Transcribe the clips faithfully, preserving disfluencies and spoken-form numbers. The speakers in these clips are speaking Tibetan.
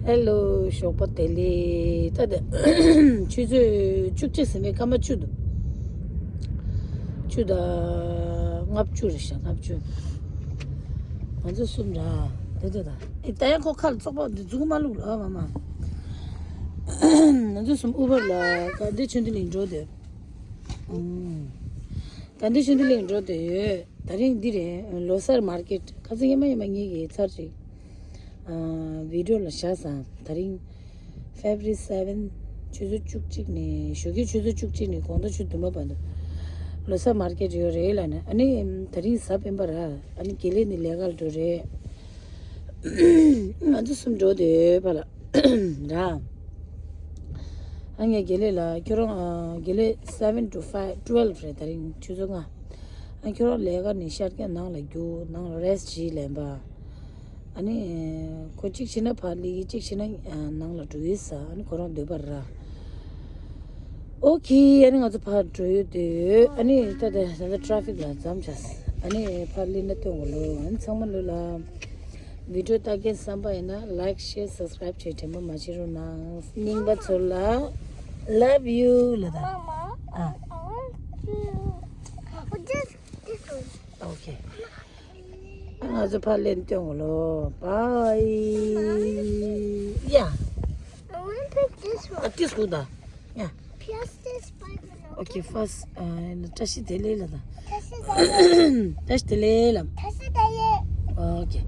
ཧེ་ལོ། ཞོགས་པ་བདེ་ལེགས། ད་ད་ཆུ་ཚོད་བཅུ་གཅིག་ཟིན་པའི་སྐར་མ་བཅུ་འདུག་བཅུ་དང་ལྔ་བཅུ་རེད་ཤག་ལྔ་བཅུ། ང་ཚོ་གསུམ་ར། དེ་དེ་ད་ཨེ་ད་ཡང་ཁོ་ཁ་ལ་བཙོག་པ་འདི་འཛུགས་མ་བླུག་ལ་མ་མ། ང་ཚོ་གསུམ་ཨུ་བར་ལ་དགའ་ལྡན་ཆོས་སྡེ་གླིང་འགྲོ་དེ། དགའ་ལྡན་ཆོས་སྡེ་གླིང་འགྲོ་དེ་ཡོད། ད་རིང་འདི་རེད། ལོ་གསར་མར་ཀེཊ། ཁ་སང་ཉི་མ་ཉི་མ་ངེད་ཀྱིས་ཚར་ཅིག་ཨ། བི་ཌིའོ་ལ་བཞག་ས། ད་རིང་ཕེབ་རི་སེ་ཝེན། ཆུ་ཚོད་བཅུ་གཅིག་ནས་ཞོགས་ཀའི་ཆུ་ཚོད་བཅུ་གཅིག་ནས་དགོང་དག་ཆུ་བདུན་པ་བར་དུ་ལོ་གསར་མར་ཀེཊ་ཡོད་རེད་ལབ་ནས། ཨ་ནི་ད་རིང་གཟའ་སྤེན་པ་ར། ཨ་ནི་དགེ་ལེགས་ནི་ལས་ཀ་ལ་འགྲོ་རེད། ང་ཚོ་གསུམ་འགྲོ་དེ་ཕ་ལ་ར། ཨ་ངས་དགེ་ལེགས་ལ་ཁྱོད་རང་ཨ་དགེ་ལེགས་seven to five, twelve རེད། ད་རིང་ཆུ་ཚོད་ལྔ། ཨ་ཁྱོད་རང་ལས་ཀ་ནས་ཤར་རྒྱག་ནང་ལ་རྒྱུགས། ནང་ལ་རེ་སི་ཊི་བྱེད་ལབ་པ། ཨ་ནི་ཁོ་གཅིག་བྱས་ན་ཕར་སླེབས་ཀྱི། གཅིག་བྱས་ན་ཨ་ནང་ལ་འགྲོ་གི་ཟེར། ཨ་ནི་ཁོ་རང་འདོད་པ་ར། ཨོ་ཁེ། ཨ་ནི་ང་ཚོ་ཕར་འགྲོ་ཡོད་དུས། ཨ་ནི་ད་ལྟ་ད་ལྟ་ཊ་རེ་ཕིག་ལ་འཛོམས་ཆགས། ཨ་ནི་ཕར་སླེབས་ན་སྟོན་དགོས་ལོ། ཨ་ནི་ཚང་མ་ལོས་ལ་བི་ཌིའོ་ལྟ་མཁན་བསམ་པ་ཡིན་ན་ལའིཀ་ཤེར་སབ་སི་ཀ་རའིབ་བྱེད་དྲན་པ་མ་བྱེད་རོགས་གནང་། རྙིང་པ་ཚོ་ལ་ལབ་ཡུ་ལ་ད། Mama, ཨ། I want to. Oh, just this one. ཨོ་ཁེ། ང་ཚོ་ཕར་ལེན་སྟོན་གོ་ལོ། བའི། ཡ། I want to pick this one. ཨ་ཏིས་ཀུ་ད། ཡ། Plus this spider. Okay, first, ཨ་བཀྲ་ཤིས་བདེ་ལེགས་ལ་ད། བཀྲ་ཤིས་བདེ་ལེགས། བཀྲ་ཤིས་བདེ་ལེགས་ལ། བཀྲ་ཤིས་བདེ་ལེགས། Okay.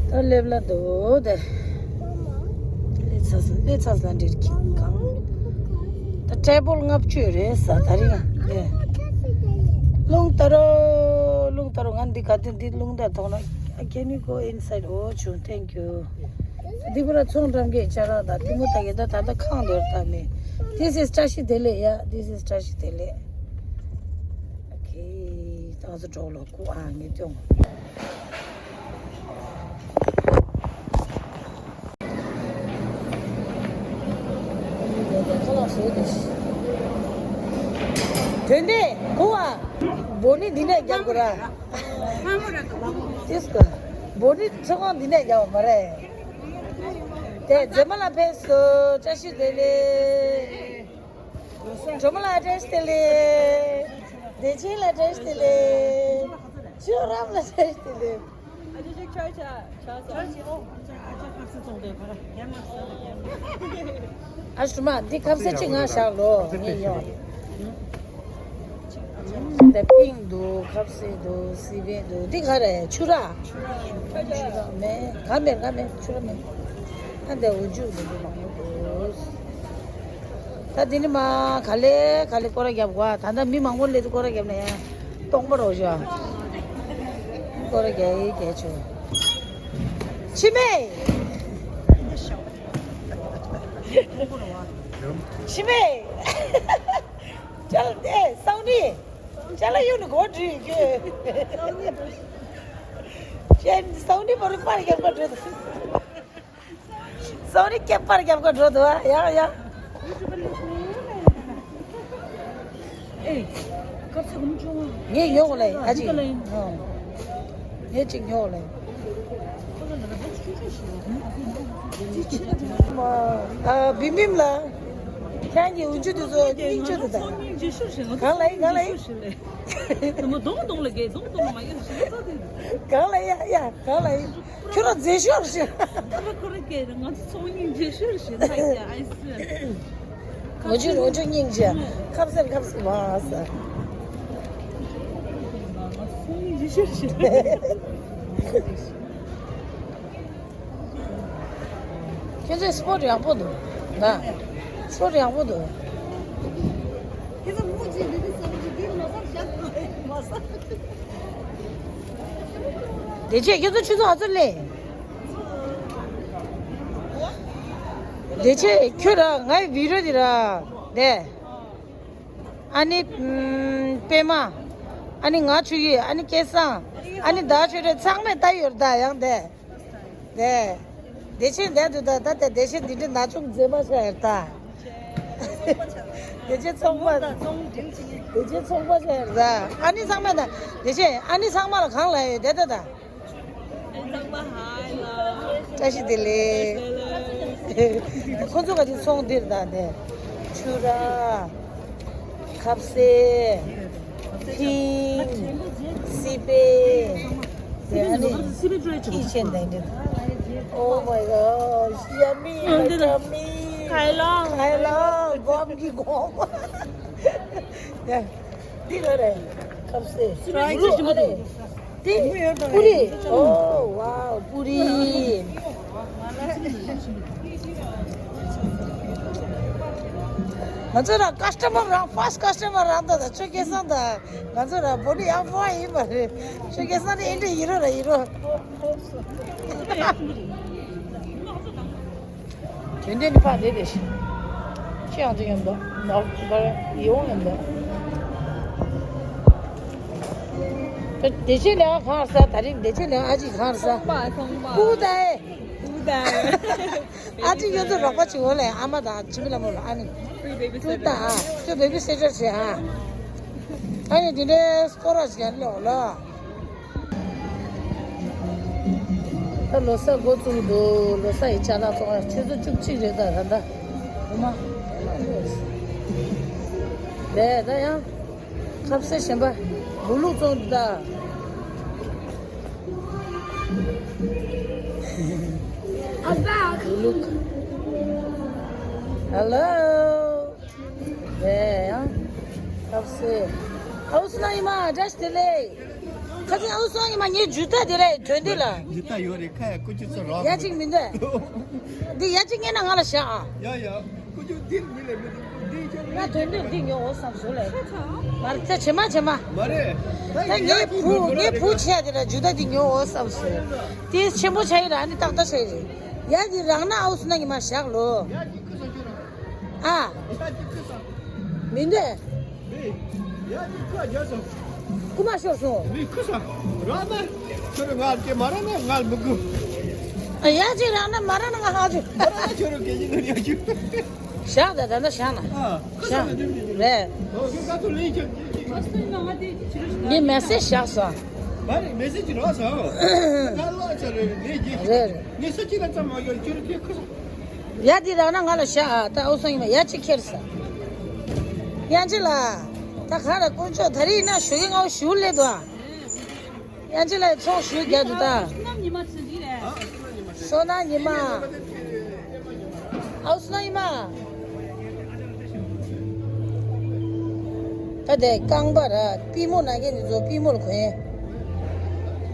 ད་སླེབས་ལ་འདུག་དེ། སླེབས་ཚར་སོང་། སླེབས་ཚར་སོང་ལ་འདྲིར་གང་། ད་ཊེ་བལ་ལྔ་བཅུ་རེད་ས་ད་རིང་ཨ། རླུང་ལྟ་རོ། རླུང་ལྟ་རོ། ང་འདི་ག་དུས་འདི་རླུང་ལྟ་ཐོག་ན། Can you go inside? Oh, true. Thank you. འདི་པུ་ར་ཚོང་འགྲམ་གྱི་ཅ་ལག་དང་གཏི་མུག་ད་གེ་ད་ད་ད་ཁང་འདིར་ད་མེད། This is བཀྲ་ཤིས་བདེ་ལེགས་ཡ། This is བཀྲ་ཤིས་བདེ་ལེགས། Okay. ད་ང་ཚོ་འགྲོ་ལོ་ཀུ་ཨ་ངས་སྟོན། དོན་དེ་ཀུ་ཨ་བོ་ནི་འདི་ནས་རྒྱབ་དགོས་ར། ཏིས་ཀ་བོ་ནི་ཚོགས་ཁང་འདི་ནས་རྒྱབ་མ་རེད། དེ་མཛེས་མ་ལ་ཕེབས་སོ། བཀྲ་ཤིས་བདེ་ལེགས། སྒྲོལ་མ་ལགས་བཀྲ་ཤིས་བདེ་ལེགས། བདེ་ཆེན་ལགས་བཀྲ་ཤིས་བདེ་ལེགས། ཆོས་རབ་ལགས་བཀྲ་ཤིས་བདེ་ལེགས། ཨ་ཞུ་མ་འདི་ཁ་ཟས་ཅིག་ང་བཞག་ལོ་ངས་ཡོང་། འདི་པིང་འདུག་ཁ་ཟས་འདུག་སི་པན་འདུག་འདི་ག་རེ་ཆུ་ར། ཆུ་ར་མེད། ག་མེད་ག་མེད། ཆུ་ར་མེད། ཨ་འདི་འུ་ཅུ་འདི་འདི་མང་པོ་འདུག་ད་འདི་ནི་མ་ག་ལེ་ག་ལེ་སྐོར་ར་རྒྱབ་གོ་ད་ལྟ་མི་མང་པོ་སླེབས་དུས་སྐོར་ར་རྒྱབ་ན་ཡང་སྟོང་པ་རོ་ཞོ། སྐོར་ར་རྒྱབ་ཡི་རྒྱབ་ཆོག་ཕྱི་མེ། ཕྱི་མེ། ཅལ་ཏེ་སའུ་ནི། ཅལ་ཡོད་ནི་གོ་དྲི་གི། ཅན་སའུ་ནི་བར་པར་རྒྱབ་པ་འདྲ། སོ་རི་སྐེད་པར་རྒྱབ་ཀ་འགྲོ་འདུག་ཨ། ཡ་ཡ། ངས་ཉོ་གོ་ལེ་ཨ་ཅིག་ངས་ཅིག་ཉོ་གོ་ལེ། ཨ་བིམ་བིམ་ལ། ཁྱེད་ཀྱི་འུ་ཆུ་དེ་ཚོ་སྙིང་རྗེ་འདུག་ད། གང་ལ་ཡིན་གང་ལ་ཡིན། གང་ལ་ཡིན་ཡ་ཡ་གང་ལ་ཡིན། ཁྱོད་རང་མཛེས་ཤོས་རེད་ཤག་ཁོ་རང་སྐད་རེད། ང་ཚོ་ཚོང་སྙིང་རྗེ་ཤོས་རེད་ཤག་ཨ་ཙི། འོ་ཆུ་འོ་ཆུ་སྙིང་རྗེ། ཁབ་སེར་ཁབ་སེར་མ་ཟ། ང་ཚོ་ཚོང་སྙིང་རྗེ་ཤོས་རེད་ཤག་ཁྱོད་ཚོས་སི་པོཊ་ཡག་པོ་འདུག་ན། སི་པོཊ་ཡག་པོ་འདུག་ཁྱེད་ཚོ་མུ་ཅི་འདི་འདི་ཟ་མུ་ཅི་འདི་མ་ཟ་ཤག་མ་ཟ། དེ་ཆེ་ཁྱོད་ཚོ་ཆུ་ཚོད་ཨ་ཚོད་ལས། དེ་ཆེ་ཁྱོད་ར་ངའི་བི་རོ་དེ་ར་དེ། ཨ་ནི་ཨམ། པད་མ། ཨ་ནི་ང་ཆུ་ཡི། ཨ་ནི་སྐལ་བཟང་། ཨ་ནི་ཟླ་ཆོས་སྒྲོན། ཚང་མས་ལྟ་ཡོད་ད་ཡང་དེ། དེ། དེ་ཆེན་དེ་འདུག་ད་ད་དེ་དེ་ཆེན་འདི་འདྲ་ན་ཆུང་མཛེས་མ་ཤ་ཡར་ད། དེ་ཆེན་ཚོང་པ། དེ་ཆེན་ཚོང་པ་ཤ་ཡར་ད། ཨ་ནི་ཚང་མ་ད། དེ་ཆེན་ཨ་ནི་ཚང་མ་ལ་གང་ལ་ཡོད་དེ་ད་ད། ཨ་ནི་ཚང་མ་ཧའི་ལ། བཀྲ་ཤིས་བདེ་ལེགས། ཁོ་ཚོ་ག་ཅིག་ཚོང་འདིར་དང་དེ། ཆུ་ར། ཁབ་སེ། ཐིང་། སི་པན། དེ་ཨ་ནི། ཁི་ཆེན་དེ་འདྲ། Oh my gosh, yummy, yummy. Kai Long. Kai Long, guam གི་guam. ཡ། འདི་ག་རེད། ཁབ་སེ། Fry ཨ་རེད། འདི་པུ་རི། Oh wow, པུ་རི། ང་ཚོ་ར་ཀ་སི་ཊ་མར་རང་ཕར་སི་ཊ་ཀ་སི་ཊ་མར་རང་ད་ད་ཆོས་སྐལ་བཟང་ད་ང་ཚོ་ར་བོ་ནི་ཡང་ཕོ་ཡིན་པ་རེད། ཆོས་སྐལ་བཟང་ནི་ཨེ་འདྲ་ཡིན་རོ་ར་ཡིན་རོ། དོན་ལྡན་ནི་ཕ་དེ་རེད་ཤི། ཁྱེད་ཡང་དེ་ཡོང་འདུག་ནོར་བར་ཡིད་འོང་ཡོང་འདུག་བདེ་ཆེན་ལས་ཁང་ས་དེ་རིང་བདེ་ཆེན་ལས་ཨ་ཅིག་ཁང་ས། སོང་པ་སོང་པ། ཕུ་དའི། ཕུ་དའི། ཨ་ཅིག་ཡོད་ཚོད་རོགས་པ་བྱེད་འོ་ལས་ཨ་མ་དང་འཆི་མེད་ལྷ་མོ་ལ་ཨ་ནི། Free babysitter. ཕུ་དའི་ཨ་ཅོ་བེ་བི་སི་ཊར་བྱེད་ཨ། ཨ་ནི་དེ་འདྲའི་སྐོར་ར་ཞིག་ཡར་སླེབས་འོ་ལ། ད་ལོ་གསར་འགོ་བཙུགས་འདུག་ལོ་གསར་ཡི་ཅ་ལག་བཙོང་ཡ་ཆུ་ཚོད་བཅུ་གཅིག་རེད་ད་ད་ལྟ། འོ་མ། ལས་ད་ཡང་། ཁབ་སེ་གཞན་པ། འབུ་ལུག་བཙོང་འདུག་ད། I'm back. འབུ་ལུག Hello. ཡ་ཡ། ཁབ་སེ། ཨའུ་སུ་ན་ཉི་མ་བཀྲ་ཤིས་བདེ་ལེགས། ཁ་སང་ཨའུ་སུ་ན་ཉི་མ་ངའི་ཇུ་ཏ་དེ་ལ་དོན་དེ་ལ། ཇུ་ཏ་ཡོད་རེད་ཁ་ཡ་ཀུ་ཅི་ཚོ་རོགས། ཡ་གཅིག་མི་འདོད། འདི་ཡ་གཅིག་ངེས་ན་ང་ལ་བཞག་ཨ། ཡ་ཡ། ཀུ་ཅི་འདིར་མི་ལས་མི་འདུག་འདི་ཅག་ང་དོན་དེ་འདི་ཉོ་འོ་བསམ་སོང་ལས། མ་རེད་ད་བྱེ་མ་བྱེ་མ། མ་རེད། ད་ངའི་བུ་ངའི་བུ་ཆེ་དེ་ལ་ཇུ་ཏ་འདི་ཉོ་འོ་བསམ་སོང་། དེ་ཆེན་པོ་ཆ་ཡི་ར་ཨ་ནི་ཏག་ཏག་ཆ་ཡི་རེད། ཡ་འདི་རང་ན་ཨའུ་སུ་ན་ཉི་མ་བཞག་ལོ། ཨ། མི་འདོད། རྐུ་མ་ཤོར་སོང་། ཡ་ཅིག་རག་ན་མ་རག་ན་ང་ཧ་ཅུ། བཞག་ད་ད་ལྟ་བཞག་ན། བཞག་རེད། འདི་མེ་སེ་ཇི་བཞག་སོང་། རེད་རེད། ཡ་འདི་རག་ན་ང་ལ་བཞག་ཨ། ད་ཨོ་སང་ཡིན་པ་ཡ་གཅིག་ཁྱེར་ས། དབྱངས་ཅན་ལགས། ད་ག་རེ་དཀོན་མཆོག་ད་རེས་ན་ཞོགས་ཀས་སྔ་པོ་ཞུ་སླེབས་འདུག་ཨ། དབྱངས་ཅན་ལགས་ཚོགས་ཞུ་རྒྱག་འདུག་ད། བསོད་ནམས་ཉི་མ། ཨའུ་བསོད་ནམས་ཉི་མ། ད་དེ་རྐང་པ་ར་པུས་མོ་ན་མཁན་དེ་ཚོ་པུས་མོ་ལ་གོན།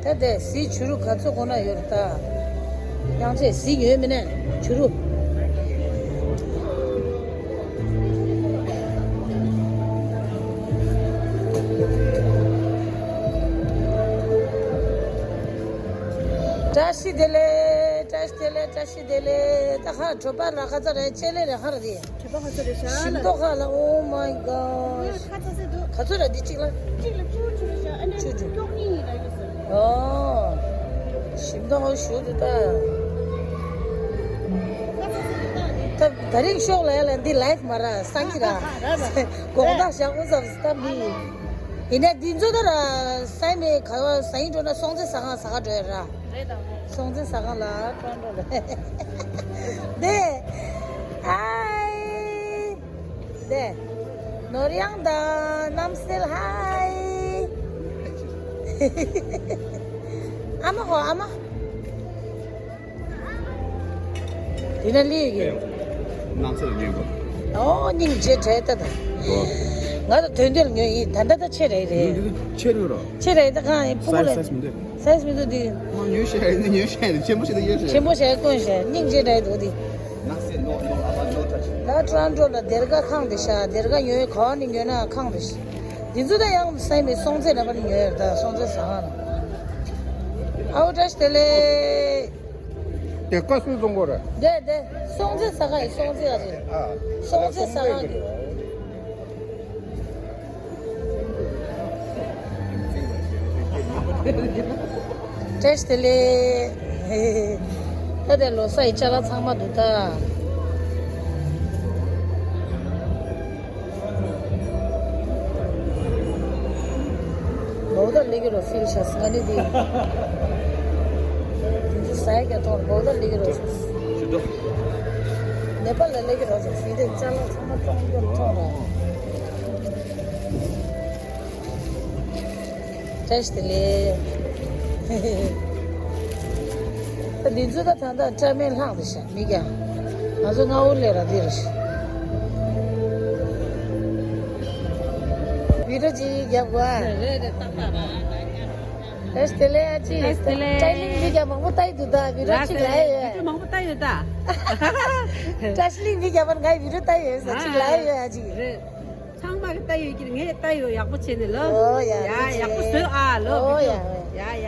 ད་དེ་གཟི་བྱུ་རུ་ག་ཚོད་གོན་ན་ཡོད་རེད་ད། དབྱངས་ཅན་གཟི་ཉོས་མིན་ནས་བྱུ་རུ། བཀྲ་ཤིས་བདེ་ལེགས། བཀྲ་ཤིས་བདེ་ལེགས། བཀྲ་ཤིས་བདེ་ལེགས། ད་ཧ་གྲོད་པ་ལ་ཁ་ཚ་རེད། ལྕེ་ལེ་རེད། ཧ་ར་དེ། གྲོད་པ་ཁ་ཚ་རེད་ཤག་ལ། ཞིམ་མདོག་ཁ་ལ། Oh my god. ཁ་ཚ་ཚ་འདུག་ག་ཚོད་ར་འདི་གཅིག་ལ། གཅིག་ལ་བཅུ་བཅུ་རེད་ཤག་ཨ་ནི་བཅུ་བཅུ། སྐྱོག་གཉིས་ཡིན་ལ་ཡོད་ཟེར། ཨོ། ཞིམ་མདོག་ཞུ་འདུག་ད། ཁ་ཚ་ཚ་འདུག་ད། ད་ད་རིང་ཤོག་ལ་ཡ་ལ་འདི་ལའེབ་མ་ར་སང་གི་ར། ར་ར། དགོང་དག་ཞག་པོ་ཙམ་སྟབས་མི་ཡིན། ཡིན་ནའི་འདི་ཚོ་ད་ར་སའི་མེ་ག་བ་ཟ་ཡིན་འགྲོ་ན་སྲོང་བཙན་ཟ་ཁང་ཟ་ག་འགྲོ་ཡ་ར། རེད་དང་། སྲོང་བཙན་ཟ་ཁང་ལ་ཀྲོང་ཀྲོ་ལ། དེ། ཧའི། དེ། ནོར་གཡང་དང་རྣམ་སྲས་ཧའི། ཨ་མ་ཧོ་ཨ་མ། དེ་ན་ལི་ཡོད། ནང་ཚེ་ལ་ཉོས་གོ། ཨོ་སྙིང་རྗེ་བྲལ་ལྟ་དང་། ཨོ། ང་ད་དོན་དེ་ལ་ཉོས་ཡིན། ད་ལྟ་ད་ཆེ་རེད་རེད། ཆེ་རུ་རོ། ཆེ་རེད་ད་གང་ཡིན་ཕུ་གུ་ལ། སའི་སི་མི་འདུག་སའི་སི་མི་འདུག་དེ། ང་ཉོས་ཤེས་ཡ་ཡིན་ན་ཉོས་ཤེས་ཡ་ཡིན་ཆེན་པོ་ཞིག་ད་ཉོས་ཤེས་ཆེན་པོ་ཞིག་ཀོན་ཤེས་སྙིང་རྗེ་བྲལ་འདུག་དེ། ད་ཀྲོང་ཀྲོ་ལ་སྡེར་ཁ་ཁང་དེ་ཤ་སྡེར་ཁ་ཉོས་ག་བ་ནས་ཉོས་ན་ཁང་དེ་ཤ། འདི་ཚོ་ད་ཡང་སའི་མི་སྲོང་བཙན་ནང་པ་ནས་ཉོས་ཡོད་ད་སྲོང་བཙན་ཟ་ཁང་ལ། ཨའོ་བཀྲ་ཤིས་བདེ་ལེགས། དེ་བཀའ་སྲོལ་བཙོང་གོ་རེད། དེ་དེ་སྲོང་བཙན་ཟ་ཁང་ཡིན། སྲོང་བཙན་ཨ་ཅེ། ཨ། སྲོང་བཙན་ཟ་ཁང་གི། བཀྲ་ཤིས་བདེ་ལེགས། ད་དེ་ལོ་གསར་ཡི་ཅ་ལག་ཚང་མ་འདུག་ད། ལོ་ད་ལེགས་ཀྱི་རོ་ཕིལ་ཤ་སྔ་ནི་དེ། དེ་ཚོ་ ས་ཡ་ག་ཐོག་བོག་ད་ལེགས་རོགས་ཞིག་ནེ་པ་ལ་ལེགས་རོགས་ཞིག་ཕི་དེ་ཅ་ལག་ཚང་མ་གཏོང་རྒྱུར་ཐོག་ར། བཀྲ་ཤིས་བདེ་ལེགས། ད་འདི་ཚོ་ད་ད་ད་སྐྲ་མེད་ལྷག་དེ་ཤ་མི་རྒྱ། ང་ཚོ་སྔ་བོ་ལས་ར་འདི་རུ་ཤི། བི་ཌིའོ་ཅིག་རྒྱབ་དགོས་ཨ། རེད་རེད་ཏག་ཏག་ར། བཀྲ་ཤིས་བདེ་ལེགས་ཨ་ཅི། བཀྲ་ཤིས་བདེ་ལེགས། བཀྲ་ཤིས་བདེ་ལེགས། བཀྲ་ཤིས་བདེ་ལེགས། མང་པོ་ལྟ་ཡི་འདུག་ད་བི་ཌིའོ་ཅིག་ལ་ཡོད། བི་ཌིའོ་མང་པོ་ལྟ་ཡོད་ད། བཀྲ་ཤིས་གླིང་མི་རྒྱ་པར་ང་ཡི་བི་ཌིའོ་ལྟ་ཡོད་ཟེར་ཅིག་ལ་ཡོད་ཨ་ཅི། རེད། ཚང་མ་གི་ལྟ་ཡོད་ཀྱི་ངས་ལྟ་ཡོད་ཡག་པོ་བྱས་ནས་ལོ། ཨོ་ཡ་ཡ་ཡག་པོ་བཟོས་ཨ་ལོ། ཨོ་ཡ་ཡ་ཡ།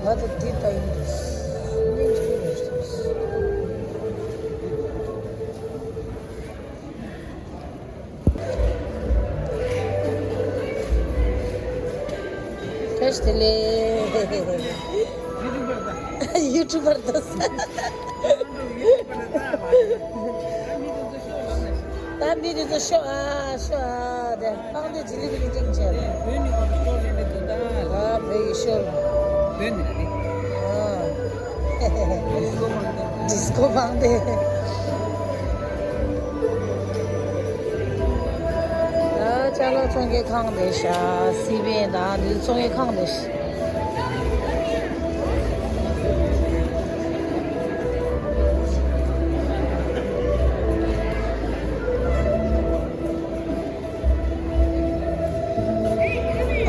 ང་ཚོ་འདི་ལྟ་ཡིན་འདུག་སྙིང་རྗེ་པོ་རེད། བཀྲ་ཤིས་བདེ་ལེགས། ཡུ་ཊུབ་པར་དང་། ད་མི་དེ་ཚོ་ཤོག་ཨ་ཤོག་ཨ་དེ་སྤང་སྟེ་ཇི་ལི་བི་ལི་ཅིག་བྱས། བོད་ནི་གོ་ཤོག་ལེན་དེ་འདུག་ད། ཨ་བོད་ཡི་ཤོག་བོད་ནི་རེད། ཨ་ཌི་སྐོ་སྤང་སྟེ། ད་ཅ་ལག་ཚོང་ཁང་དེ་ཤ་སི་པན་དང་འདི་ཚོང་ཁང་དེ་ཤ།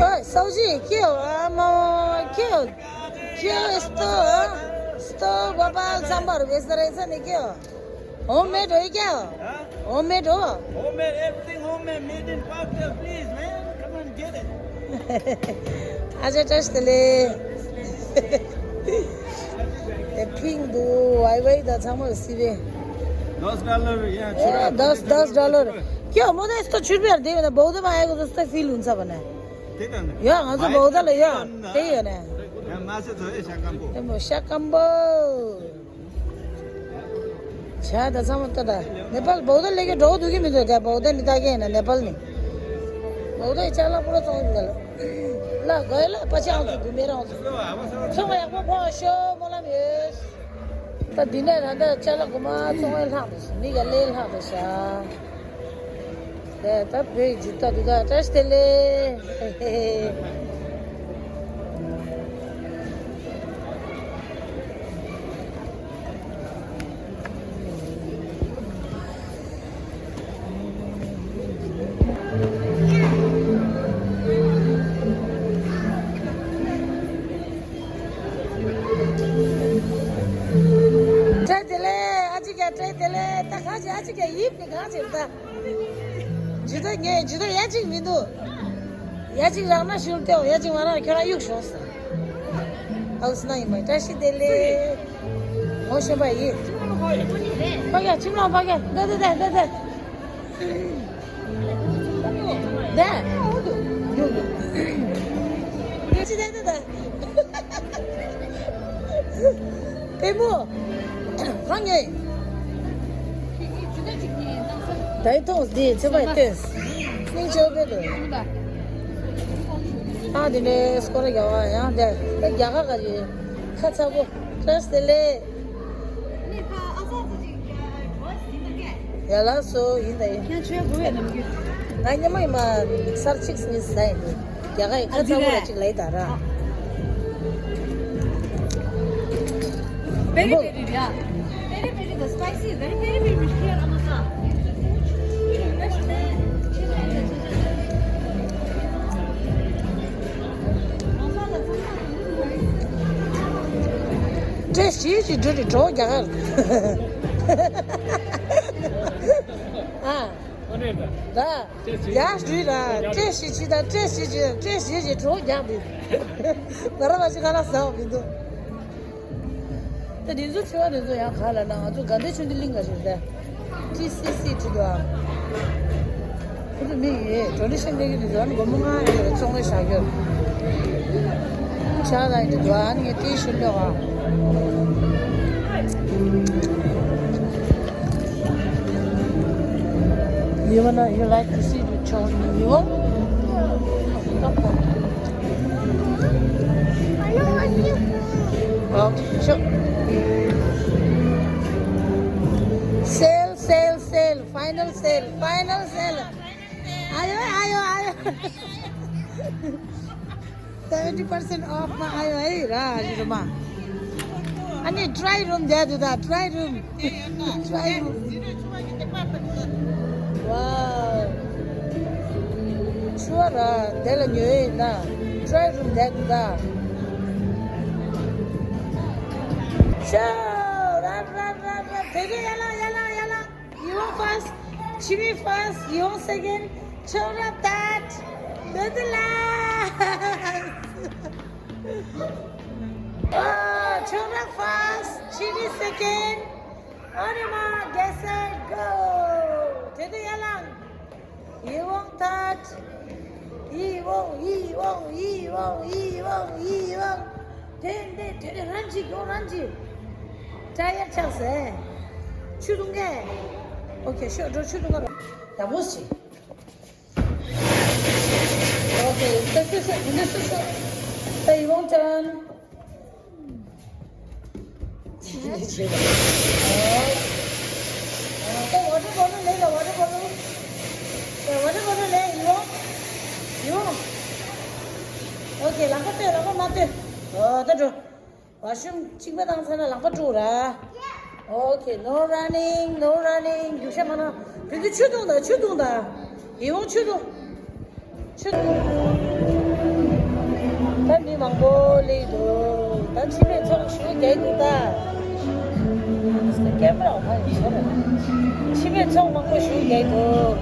ओए, साहू जी, के हो? आमामा, के हो? के हो यस्तो, हँ? यस्तो गोपाल साम्बार बेच्दो रहेछ नि, के हो? होममेड हो कि क्या हो? हँ? होममेड हो? Homemade, everything homemade, made in Pakistan, please, man. Come and get it. आज टेस्ट ले। ए, पिङ दु, वाइ वाइ द छ म सिबे। दस डलर यहाँ ए, छुरा दस, दस डलर। के हो, म त यस्तो छुर्पीहरू दियो भने बौद्धमा आएको जस्तै फिल हुन्छ भने। त्यही त हो नि। यो, हजुर, भाइ बौद्धले यो, त्यही हो नि। यहाँ माछा छ है, स्याकाम्पो। ए, म स्याकाम्पो। छ्या, द छ म त द। नेपाल बौद्ध लेके ढौ दुखी मिल्छ क्या, बौद्ध नि ताके होइन, नेपाल नि। बौद्ध इच्छा ला पुरा चौध गल। ल, गयो ल, पछि आउँछु, घुमेर आउँछु। सँग याकमा पो अस्यो, मलाई भेष। त दिने धान्दा चला घुमा, चौध लाग्दैछ, निगले लाग्दैछ। ད་ད་བོད་ཀྱི་འཇུ་ད་འདུག་ད་བཀྲ་ཤིས་བདེ་ལེགས། བཀྲ་ཤིས་བདེ་ལེགས། ཨ་ཅི་ཀྱ་བཀྲ་ཤིས་བདེ་ལེགས། ད་གང་བྱེད། ཨ་ཅི་ཀྱ་ཡིབ་ནི་གང་བྱེད་ད། ཇི་ལྟར་ངས་ཇི་ལྟར་ཡ་གཅིག་མི་འདུག་ཡ་གཅིག་རག་ན་ཤུལ་ཏེའོ། ཡ་གཅིག་མ་རག་ཁྱོད་རང་གཡུག་ཤོག་ཟེར། ཨའུ་སི་ན་ཡིན་མ། བཀྲ་ཤིས་བདེ་ལེགས། ངོ་ཤེས་པ་ཡིན། ཕ་གི་ཁྱིམ་ལ་ཕ་གི་ད་ད་ད་ད་ད། ད། ཅི་ད་ད་ད། པེ་མོ། ཧང་ངེ། ད་ཡི་ཐོངས་འདི་ཚེ་བའི་ཏེས། སྙིང་ཆེ་བོ་དཔེ་འདུག་ཨ་འདི་ནས་སྐོར་ར་རྒྱག་པ་ཡང་འདི་རྒྱ་གར་ག་རེ། ཁ་ཚ་པོ། བཀྲ་ཤིས་བདེ་ལེགས། ཡ་ལགས་སོ་ཡིན་ད་ཡིན། ཁྱེད་ཆོས་དགོས་པའི་ནམ་རྒྱུན། ང་སྙེ་མ་ཡིན་མ་སར་ཆིག་སི་ནི་ཟ་ཡིན་འདུག་རྒྱ་གར་ཡི་ཁ་ཚ་པོ་ལ་ཅིག་ལ་ཡི་ད་ར། Peri peri, yeah. Peri peri, the spicy, very peri peri, here, Amasa. བཀྲ་ཤིས་ཀྱི་འགྲོ་རེ་འགྲོ་རྒྱ་གར། ཨ། ད། ཡ་ཞུས་ལ་བཀྲ་ཤིས་ཀྱི་ད་བཀྲ་ཤིས་ཀྱི་བཀྲ་ཤིས་ཀྱི་གྲོགས་རྒྱག་དེ། ང་རང་ང་ཞིག་ང་རང་ཟ་བ་མི་འདུག་ད་དེ་ཚོ་ཆེ་བ་དེ་ཚོ་ཡང་ག་ལ་ན་ང་ཚོ་དགའ་ལྡན་ཆོས་འདི་གླིང་ག་ཞིག་རེད། ཊི་སི་སི་བྲིས་འདུག་ཨ། ཁོ་ཚོ་མི་ཡིས་ཌོ་ནེ་ཤན་སླེབས་ཀྱི་འདུག་ཨ་ནི་སྒོར་མོ་ལྔ་ཡོད་རེད། བཙོང་བའི་བཞག་རྒྱུར་ཆ་ལ་ཡིན་འདུག་ཨ་ནི་ངས་དེའི་ཤུལ་ལོག་ཨ། You wanna, you like to see the children? You want? Okay, sure. Sale, sale, sale, final sale, final sale. Ayo, ayo, ayo. Seventy percent off ma ayo, eh, ra, jiro ma. Ani try room de du da, try room. Try room. Wow. Sure, ah, de la nyoe na. Try room de du da. Show, ra, ra, ra, ra. Tere yala, yala, yala. Yvonne first, Jimmy first, Yvonne second, Chora third, to the last. Oh, Chora first, Jimmy second. Arima, guess it, go. Tete yalang. Yvonne third. Yvonne, Yvonne, Yvonne, Yvonne, Yvonne. དེ་འདི་དེ་རང་གཅིག་ཡོང་རང་གཅིག་ཊ་ཡར་ཆག་ཟེ། ཆུ་འཐུང་གས། ཨོ་ཁེ་ཤོག་འགྲོ་ཆུ་འཐུང་ག་རོགས། ཡག་པོ་ཞིག་ཨོ་ཁེ་ཤོག་ཤོག་ཤོག་འདི་ཤོག་ཤོག་ད་ཡིད་འོང་ཅན། ཆི་ཆི་ཆི་ཆི། ད་ཝ་ཊར་བོ་ཊལ་ལེན་ལ་ཝ་ཊར་བོ་ཊལ། ད་ཝ་ཊར་བོ་ཊལ་ལེན་ཡིད་འོང་། ཡིད་འོང་། ཨོ་ཁེ་ལག་པ་ལྟོས་ལག་པ་མ་ལྟོས། ཨོ་ད་འགྲོ། ཝ་ཤུམ་གཅིག་པ་བཏང་ཚར་ན་ལག་པ་དཀྲུག་ར། Okay, no running, no running. རྒྱུག་ཤ་མ་ན། བུ་གུ་ཆུ་འཐུང་དང་ཆུ་འཐུང་དང་། ཡིད་འོང་ཆུ་འཐུང་། ཆུ་འཐུང་། ད་མི་མང་པོ་སླེབས་འདུག་ད་ཕྱི་པའི་ཚོང་ཞུ་རྒྱག་འདུག་ད། ཀེམ་ར་འོག་མ་ཡིན་ཆོག་རེད། ཕྱི་པའི་ཚོང་མང་པོ་ཞུ་རྒྱག་འདུག་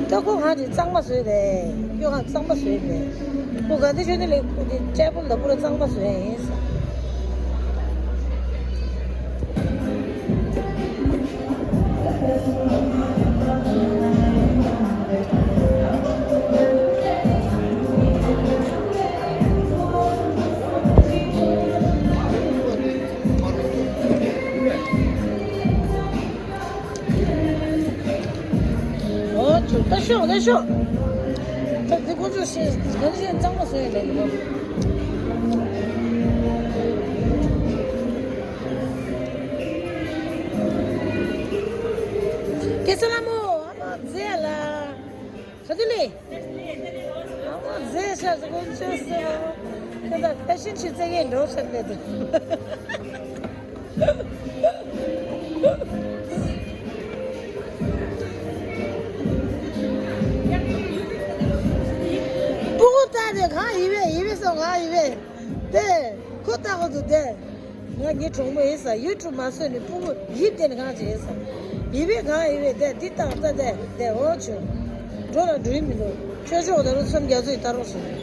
ད་ཁོ་གང་དེ་གཙང་མ་བཟོས་རེད། ཁྱོད་གང་གཙང་མ་བཟོས་རེད། ཁོ་ག་འདི་ཆོས་ནི་ལས་ཁོ་འདི་ཅེ་པོལ་ལ་པུ་ར་གཙང་མ་བཟོས་ཡིན། ཨོ་ཅུ་ད་ཤོག་ད་ཤོག་ད་འདི་ཁོ་ཚོ་ཞེས་ག་ནི་ཞེས་གཙང་མ་བཟོས་ཡོད་ལེ་ཡིན་ནོ། ཀེ་ས་ལ་མོ་ཨ་མ་མཛེས་ལ་ག་དུས་ལེ། ཨ་མ་མཛེས་ཤག་ཟེར་གོ་ཅོ་ཟེར་བ། ཁྱོད་ད་ཕེ་ཤན་ཞིག་བཙལ་གྱི་འགྲོ་ཤག་ལེ་དུ། སྤུ་གུ་ལྟ་དེ་གང་ཡིན་པས། ཡིན་པས་སོ་གང་ཡིན་པས། དེ་ཁོ་ལྟ་གོ་དུ་དེ། ང་ངའི་གྲོགས་མོ་ཡིན་ས། ཡུ་ཊུབ་མ་བཟོས་ནས་སྤུ་གུ་ཡིབ་དེ་ནི་གང་བྱེད་ཡིན་ས། ཡིབ་པས་གང་ཡིན་པས་དེ་འདི་ལྟ་ལྟ་དེ་དེ་འོ་ཆུ། འགྲོ་ལ་འགྲོ་ཡི་མི་འདུག་ཆོས་ཕྱོགས་ད་རུང་མཚམས་རྒྱ་མཚོ་ཡི་ལྟ་རོགས་སོང་།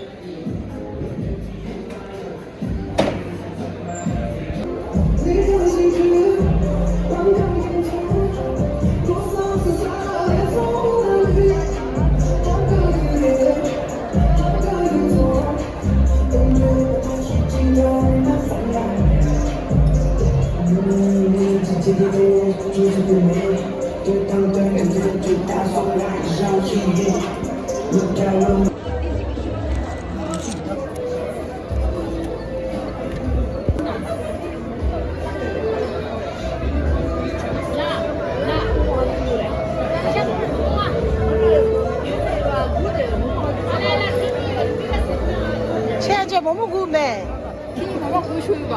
ཆེ་ཆེ་མོ་མོ་དགུ་མེད། ཁྱེད་མོ་མོ་དགུ་ཞུ་ཡོད་པ།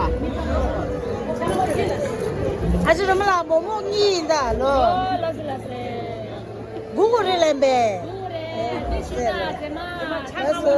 ཨ་ཅེ་རོ་མ་ལ་མོ་མོ་གཉིས་ཡིན་ད་ལོ། ཨོ་ལགས་སོ་ལགས་སོ། དགུ་གོ་རེ་ལེན་པས། དགུ་རེ་དེ་ཤི་ད་ཟེ་མ། ལགས་སོ།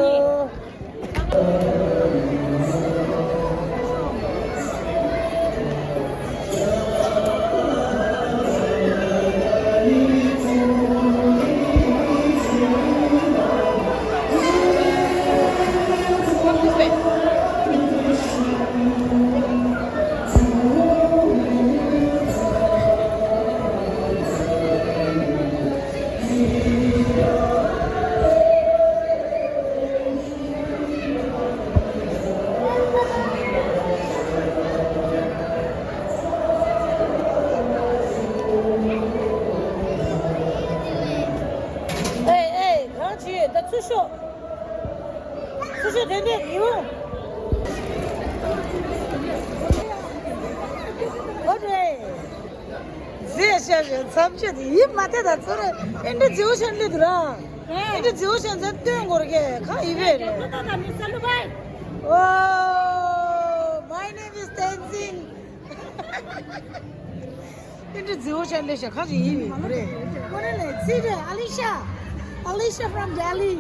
སུ་ཞིག་དེ་འདྲས་ཡིན། ཨོ་རེད། རྫས་ཤ་ཞིག་མཚམས་ཆད་དེ་ཡིད་མ་ཐད་ད་ཚོ་རེ་ཨེ་འདྲ་རྫིའུ་ཤན་ལེ་དུ་ར། ཨེ་འདྲ་རྫིའུ་ཤན་ཟེར་སྟོན་གོ་ར་གེ་ཁ་ཡི་བེ་རེད། Oh, my name is Tenzin. ཨེ་འདྲ་རྫིའུ་ཤན་ལེ་ཤ་ཁ་ཞིག་ཡིན་མི་རེད། ཁོ་རེ་ལེ་ཚིག་རེད། Alisha, Alisha from Delhi.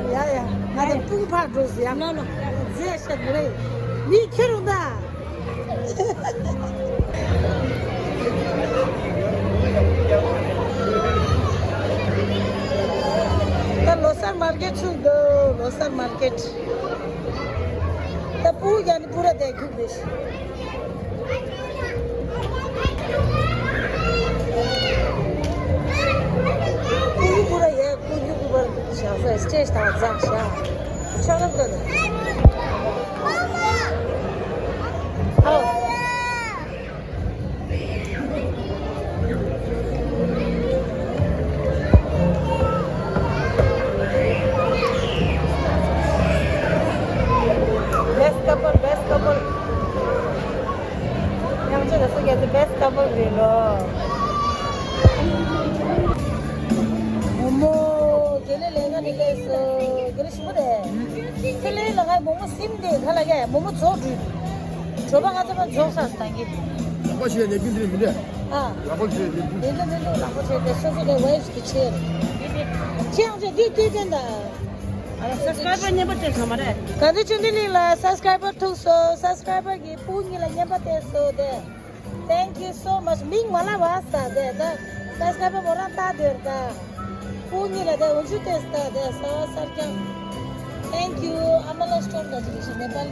ཡ་ཡ། ང་ཚོ་སྤུན་ཕར་འགྲོ་ཟེར་ཡ། ལོ་ལོ། རྫས་ཤ་དེ་རེད། མི་ཁྱེར་རུང་ད། ད་ལོ་གསར་མར་ཀེཊ་ཚུགས་འདུག་ལོ་གསར་མར་ཀེཊ། ད་སྤུ་གུ་ཡ་ནི་པུ་ར་དེ་རྒྱུག་རེད། ཀུ་ཡུ་ཀུ་ར་ཡ་ཀུ་ཡུ་ཀུ་ར་ཤ་ས་སི་ཊེ་ཇི་དང་ཛ་ཤ་ཆ་རབ་དོ་ནི། ཨོ། Best couple, best couple. ཡང་ཅི་ལ་སོ་རྒྱལ་དུ་best couple རེད་ལོ། མོ་མོ་དགེ་ལེགས་ལས་ཀ་ནི་ལས་སོ་དགེ་ལེགས་ཞིམ་པོ་རེད། ཁྱེད་ལས་ལ་ངའི་མོ་མོ་སིམ་དེ་ཁ་ལ་ཡ་མོ་མོ་རྫོགས་འགྲུལ། གྲོད་པ་ང་ཚོ་མ་རྫོགས་ས་སྟངས་ཀྱི། ལག་པ་ཆེ་ནས་ཀུན་དེ་མི་འདྲ། ཨ། ལག་པ་ཆེ་ནས་ཀུན། དེ་འདྲ་དེ་འདྲ་ལག་པ་ཆེ་དེ་སོ་སོ་དེ་ཝེབ་ཀྱི་ཆེ། ཁྱེད་ཡང་ཅི་དེ་དེ་དེ་འདྲ། ཨ་ལ་སབ་སི་ཀ་རའེ་བར་རྙེད་པ་སྤྲད་ཚང་མ་རེད། ག་འདི་ཆུང་འདི་ལིང་ལ་སབ་སི་ཀ་རའེ་བར་ཐུག་སོ། སབ་སི་ཀ་རའེ་བར་གྱི་སྤུན་གཉིས་ལ་རྙེད་པ་སྤྲད་སོ་དེ། Thank you so much. མིང་མ་ལབ་པ་ས་དེ་ད་སབ་སི་ཀ་རའེ་བར་མོ་རང་ལྟ་དེར་ད། སྤུན་གཉིས་ལ་དེ་འོན་ཆུ་སྤྲད་ད་དེ་ས་བ་སར་ཀྱང་། Thank you. ཨ་མ་ལ་སྟོན་ད་ཅི་ཞིག་ནེ་པལ།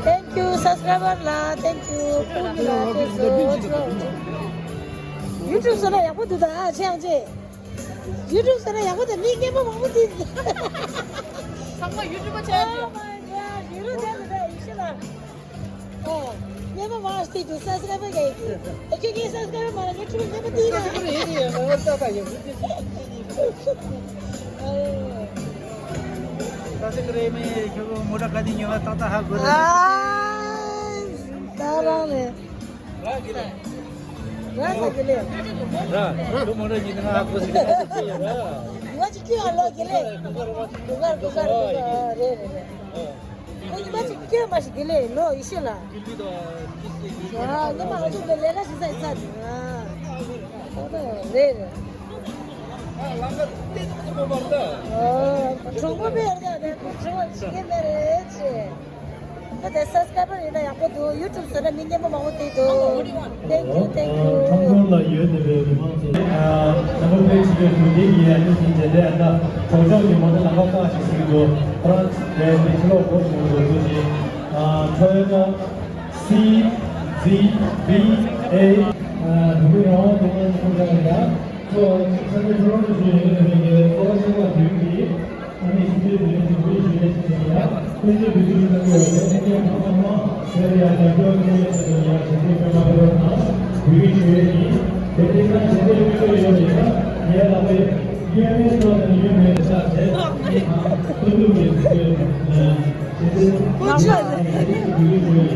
Thank you. སབ་སི་ཀ་རའེ་བར་ལ་thank you. སྤུན་གཉིས་ལ་སྤྲད་སོ། ཡུ་ཊུབ་བཟོ་ན་ཡག་པོ་འདུག་ད་ཨ་ཆེ་ཡང་ཆེ། ཡུ་ཊུབ་ཟེར་ན་ཡག་པོ་དེ་མི་རྙེད་པ་མང་པོ་དེ། ཚང་མ་ཡུ་ཊུབ་པ་ཆགས་ཡོད། Oh my God. ཡུ་ཊུབ་དེ་ལ་ཡིན་ཤི་ལ། ཨོ། རྙེད་པ་མང་ཤི་དེ་སབ་སི་ཀ་རའེ་བར་ག་ཡི་དེ། ཨེ་ཁྱོད་ཀྱིས་སབ་སི་ཀ་རའེ་བར་མ་ལ་ངས་ཁྱོད་རྙེད་པ་དེ་ཡིན་ན། སབ་སི་ཀ་རའེ་བར་ཡིན་ཡིན་ང་བར་ཏག་ཏག་ཡོད། ཨོ། སབ་སི་ཀ་རའེ་བར་མེད་ཁྱོད་མོ་ཊ་ག་དེ་ཉོ་བ་ཏག་ཏག་ཧ་གོ་རེད། ཨ། ད་རང་རེད། ར་གི་ལེ། ར་ས་གི་ལེ། ར། ར་མོ་ར་ཉི་ང་ཨ་ཁོ་སི་ལེ་ཡ་ར། ཡ་ཅི་ཀི་ཨ་ལོ་གི་ལེ། གུ་གར་གུ་གར་གུ་གར་རེ་རེ་རེ། ཁོ་ཉི་མ་ཅི་ཀི་མ་ཞིག་གི་ལེ་ལོ་ཡི་ཤི་ལ། ཡ་ཉི་མ་ཨ་ཅུ་ལེ་ལེ་ལ་ཞི་ས་ཡི་ས་ཏི་ང་། རེ་རེ། གྲོགས་པོ་མེད་ར་ད་གྲོགས་པོ་ཞིག་གི་མེད་རེད་ཅེ། ད་དེ་སབ་སི་ཀ་རའེ་བར་ཡིན་ན་ཡག་པོ་འདུག་ཡུ་ཊུབ་བཟོས་ན་མི་རྙེད་པ་མང་པོ་བསྡད་འདུག Thank you, thank you. ཁྲོམ་ཁོངས་ལ་ཡོད་བསྡད་པའི་མི་མང་ཚོ། ཨ། ནམ་བུ་པེ་ཆི་ཡོད་དུ་འདི་ཡིན་ཡ་ནི་ཟིན་བྱས་ཏེ་ཨ་ད་གྲོགས་ཆོག་གི་མོ་ཊ་ལམ་ཁ་བཀག་ཞིག་ཟིན་གྱི་འདུག་ཁོ་རང་དེ་དེ་ཕྱི་ལོགས་སྒོ་ཕྱེ་འདུག་དུ་ཞིག་ཨ། Toyota C Z B A ཨ། ནུབ་རང་དབང་དེ་ནས་ཁོང་རང་ཡིན་ད་ཁོ་ས་གནས་ཁོ་རང་ཚོ་ཞིག་ཡོད་པའི་གི་ཚོ་བ་ཆེན་པོ་དེ་གི་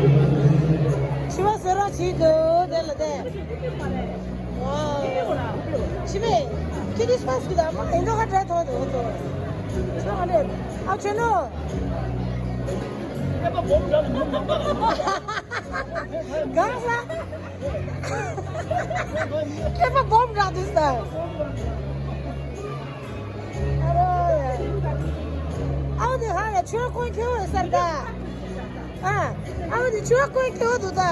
ཞི་བ་ཟེར་ར་བྱེད་དགོས་དེ་ལ་དེ། ཤི་མེ། ཁྱེད་ཀྱིས་སྤ་སི་གི་དང་མ་ཨེ་འགྲོ་ཁ་བྲལ་ཐོག་ཏུ་ཐོག་ཆོག་ག་ནས་ཨ་ཆོས་ནོ། གང་ས། སྐེད་པ་སྦོམ་དྲགས་འདུག་ས། ཨ་རོ་ཡ། ཨའོ་དེ་ཧ་ཡ་ཆོས་ཁོང་ཁྱེར་བའི་སར་ད། ཨ། ཨ་བ་དེ་ཆུ་བ་ཀོན་ཀྱོ་འདུག་ད།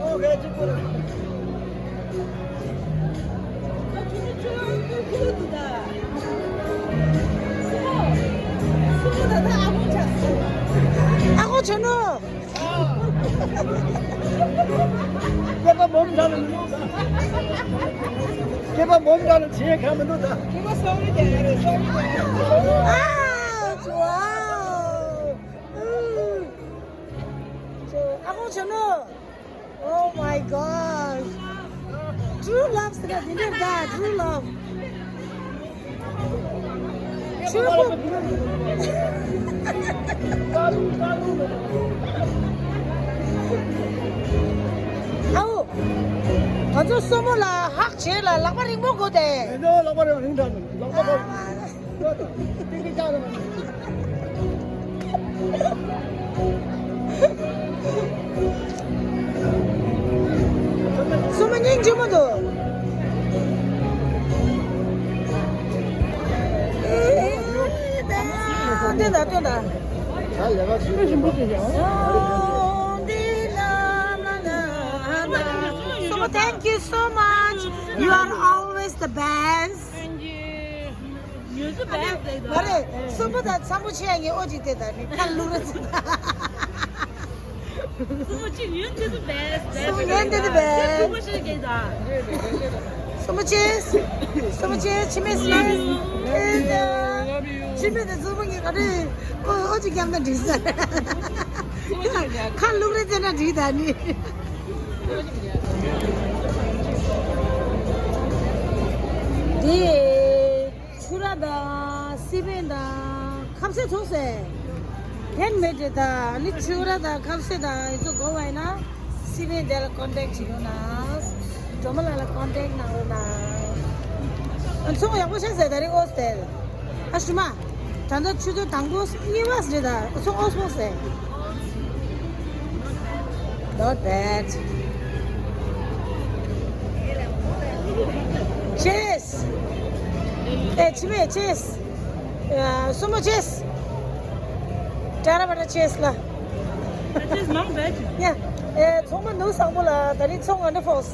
ཨོ་ཀེ་ཅི་ཀོ། ཨ་ཁོ་ཆུ་ནོ། སྐེད་པ་སྦོམ་འདྲ་ལ་མི་འདུག་ད། སྐེད་པ་སྦོམ་འདྲ་ལ་བྱེད་ཁ་མི་འདུག་ད། ཨ་ཅོ། ཨ་ཁོང་ཆུ་ནོ། Oh my God. True love ཟེར་ན་འདི་འདྲ་ད། True love. True love. ཨའོ། ང་ཚོ་སོ་མོ་ལ་ཧག་བྱེད་ལ་ལག་པ་རིང་པོ་དགོས་ཏེ། ཨེ་ནོ་ལག་པ་རིང་རིང་དྲགས་འདུག་ལག་པ་ཁོ། སོ་མོ་སྙིང་རྗེ་མོ་འདུག་སྟོན་དང་སྟོན་དང་། སོ་མོ། Thank you so much. You are always the best. Thank you. You the best. ཨ་རེ། སོ་མོ་དང་འཚམས་པོ་བྱེད་ཡ་ངས་ཨོ་ཅིག་དེ་དང་ནི་ཁ་ལུག་ར་ཅིག་དང་། སོ་མོ་ཅིག་you the best. སོ་མོ་you the best. སོ་མོ་ཞིག་གེ་དང་། སོ་མོ་ཅེས། སོ་མོ་ཅེས། ཆི་མེད་ཅེས། ཆི་མེད་དང་སོ་མོ་ངས་ག་རེ། ཨོ་ཨོ་ཅིག་རྒྱབ་ན་འགྲིག་ས། ཁ་ལུག་རེ་བཙལ་ན་འགྲིག་ད་ནི། འདི་ཆུ་ར་དང་སི་པན་དང་ཁ་ཟས་ཐོག་སེ། ཧན་མེད་དེ་ད་ནི་ཆུ་ར་དང་ཁ་ཟས་དང་ཡི་ཚོ་གོ་བ་ཡིན་ན་སི་པན་དེ་ལ་ཀོན་ཊེག་བྱེད་ཡོང་ན། སྒྲོལ་མ་ལགས་ལ་ཀོན་ཊེག་གནང་རོགས་གནང་། ཚོང་ཡག་པོ་ཆགས་ཟེར་ད་རིང་ཨོ་སྟེ། ཨ་ཞུ་མ། ད་ལྟ་ཆུ་ཚོད་དང་པོ་གཉིས་པ་རེད་ད། ཚོང་ཨོ་སོང་ཟེར། Not bad. Cheers. ཨེ་ཆི་མེ་cheers. ཨ་སོ་མོ་cheers. ཏྲ་ར་བ་ཏྲ་cheers ལ། Cheers མང་བས། ཡ། ཨེ་ཚོང་མ་ནུ་བཟང་པོ་ལ་ད་རིང་ཚོང་ང་འདྲ་ཕོག་